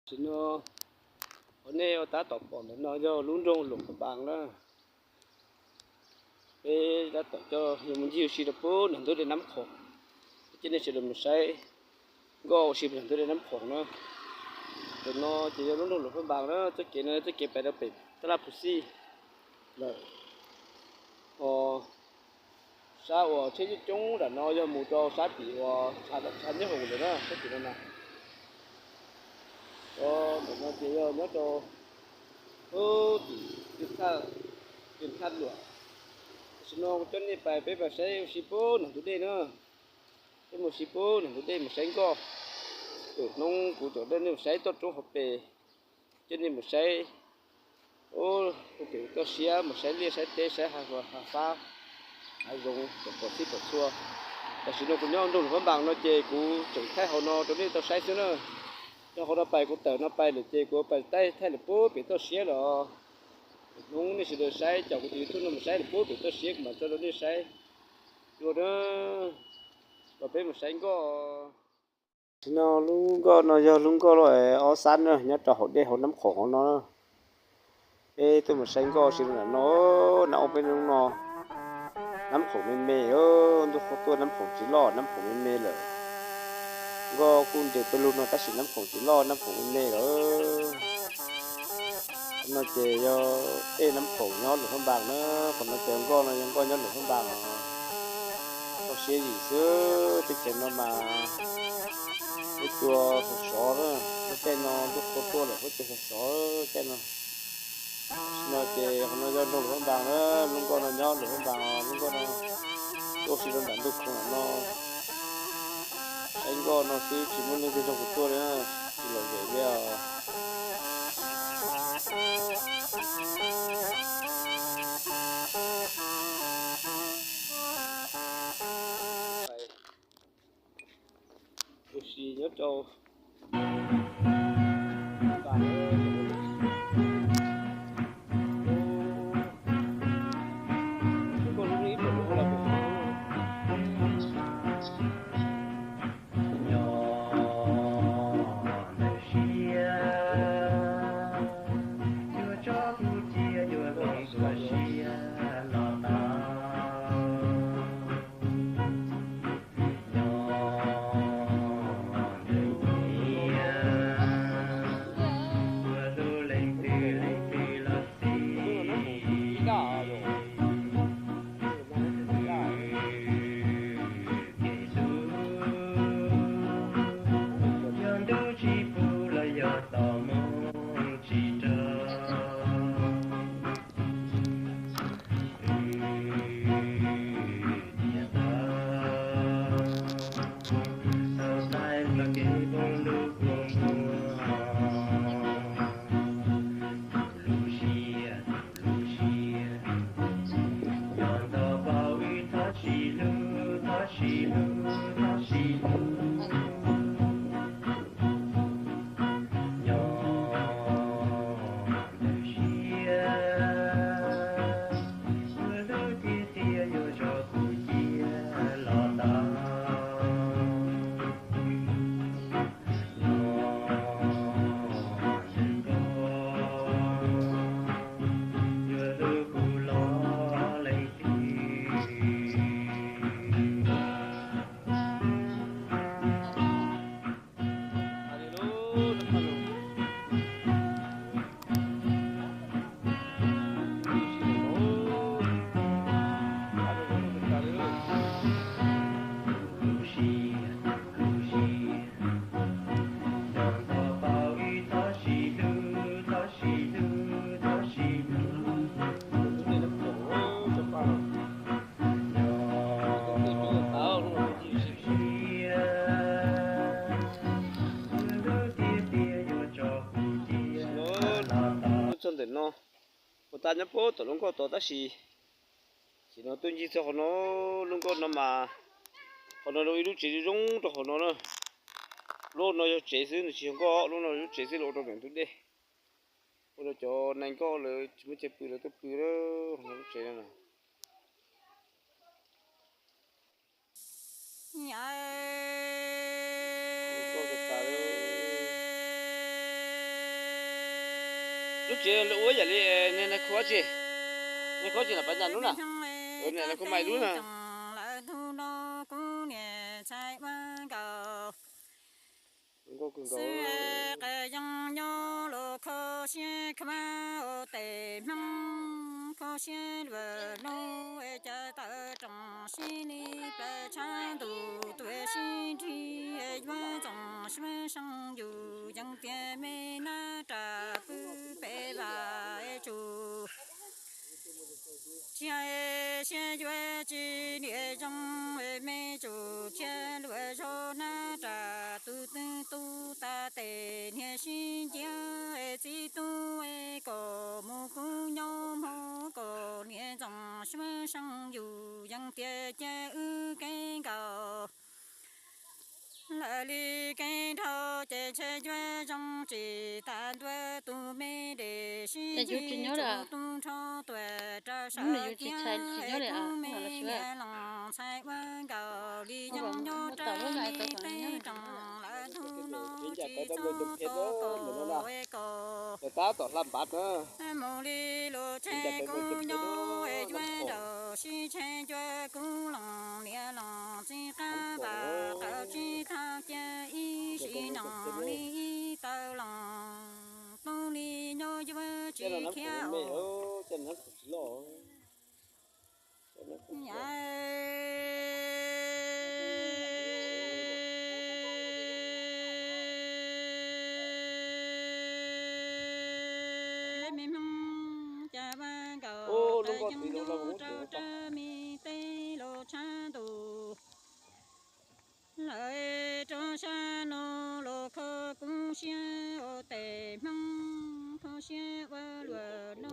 Tam sim no uas nej tab tom pom ntawm no yog lub nroog Luam Phab Npas na. Peb tab tom coj yuav mus ncig ua si rau pem nram ntug dej Nab Khoom. Coj nej sawv daws mus saib nkoj ua si nram ntug dej Nab Khoom na. Ntawm no ces yog lub nroog Luam Phab Npas na, txoj kev no txoj kev pem rau pem Tab Laj Phuv Xij lawm. Os, sab uas tsheb coob coob nram no yog mus rau sab tim uas tshav nyob hauv lawm na, sab tim no na. Os, ntawm no ces yog nyob rau pem tim Thaj Luam. Tam sim no kuv coj nej pais, peb pais saib ua si pem nram ntug dej na. Peb mus ua si pem nram ntug dej mus saib nkoj. Tus hnub kuv coj nej mus saib toj roob hauv pes, coj nej mus saib, ua pem toj siab mus saib liaj saib teb, saib hav fab hav zoov, pom txhij pom txhua. Tam sim no kuv nyob nroog Luam Phab Npas no ces kuv tseem thaij hauv no rau nej tau saib xwb na. Nyob hauv no pais, kuv tawm no pais lawm ces kuv pais thaij lawm pem toj siab lawm. Hnub nej sawv daws saib, caum kuv tus YouTube no mus saib lawm pem toj siab, kuv mam tso rau nej saib dua na. Los peb mus saib nkoj. Tam sim no lub nkoj no yog lub nkoj loj ob xab na, nyob rau hauv dej hauv Nab Khoom hauv no. Peb tuaj mus saib nkoj ua si rau ntawm no. Nab, ob peb hnub no Nab Khoom me me, ntuj qhuav tuaj Nab Khoom tsis loj, Nab Khoom me me lawm. Nkoj kuj nres pawg lug no tab sis Nab Khoom tsis loj, Nab Khoom me me lawm. Qhov no ces yog dej Nab Khoom nyob Luam Phab Npas na, qhov no ces nkoj no yog nkoj nyob Luam Phab Npas os. Toj siab yim xwb, teb chaws no mas huab cua sov sov na, lub caij no ntuj qhuav tuaj lawm huab cua sov sov caij no. No ces qhov no yog nroog Luam Phab Npas na, lub nkoj no nyob Luam Phab Npas, lub nkoj no tuaj ua si rau nram ntug khoom no. Saib nkoj no xwb tsis muaj leej twg nrog kuv tuaj li, tsis lom zem li os. Ua si nyob rau Txog ntawm no, kuv tab nyob puag tom lub nkoj tod tab sis, sim no tuaj ncig txog qhov no, lub nkoj no mas, qhov no ib lub tsev zoo zoo rau qhov no na. Lub no yog tsev xwb, nws tsis yog nkoj, lub no yog lub tsev xwb los ua rau ntawm ntug dej. Ua rau cov nais nkoj lawv tsis muaj chaw pw lawv tuaj pw lub tsev no na. Nkoj tas tas lawm. Lub tsev lawv ua yam li niag nais khos tsi, nais khos tsi los pab ntas lub na, nais khos mais lub na. Nkauj kawg nkaus. Xwb qas yeej nyob los kho siab khab ua tes Hmoob, kho siab luag lub cas tawm roos sib li plaws tshav ntuj tuaj sib nrig yuav ntxoov sib seej yus yeej tiag me nab ras pw pem vaj tsum. Tsis hais siab yuav tsis niam zoo me tsum thiab luag zog nab ras tus twg tu tas tes niag sib ncia txiv tub kom mus kub nyob hmo kom niam ntxoov sib seej yus yeej tiag cia wb kev nkaus. Lawv li kev dhau ces ntshe yuav zoo tsis tas ntua tus me dej sib ncig tsuj tu nrho tuaj rau sawv kiag tus me niam loos ntxhais ua nkaus li yeej nyob rau me teeb roos lawm hnub no tsis txhob tos kom kom mus li lus tsheb kuj nyob yuav nraum sib tsheb cuab kuj loos niam loos txiv qab vam qawv tsis thaj cia ib sim noom li ib tawg loos tu li nyob yuav tsis khiav os. Me Hmoob cas vaj nkaus rau yoov nyob rau rab me teb los tshav ntuj. Lawv rau sab no los kho kub siab ua tes Hmoob, kho siab ua luag no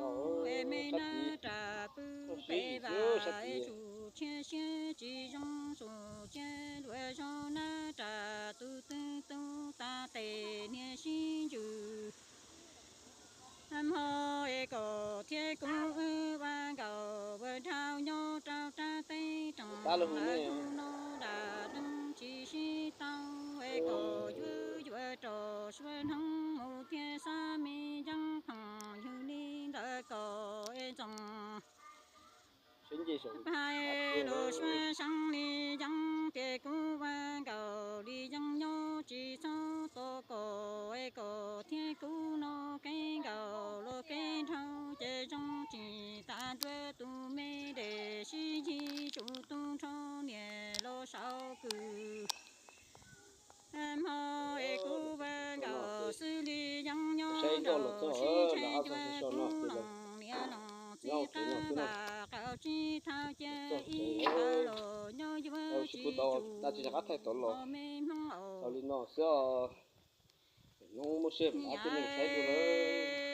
es me nab ras pw pem vaj tsum thiab siab tsis zoo tsum thiab luag zog nab ras tus twg tu tas tes niag sib ntsws. Hmo es kom thiab kuv wb ua nkaus ua dhau nyob rau rab teb roos lawm hnub no dam deej tsis sib tau es kom yuav yuav rau suav hnub mus thiab xav me yeeb phoom yug li ntawd kom es ntxoov pais los suav seeb li yeeb tias kuv ua nkaus li yeeb nyob tsis txhob tos kom es kom thiab kuv no kev nkaus los kev dhau ces zoo tsis tas ntua tus me dej sib ncig tsuj tu nrho niam los saum kws. Hmo es kuv ua nkaus xwb li yeeb nyob nraum sib tsheb cuab kuj loos niam loos txiv qab vam qawv tsis thaj cia ib tawg los nyob yuav tsis tsum os me Hmoob aum. Hnub muaj siab pab tej neeg saib dua lawm.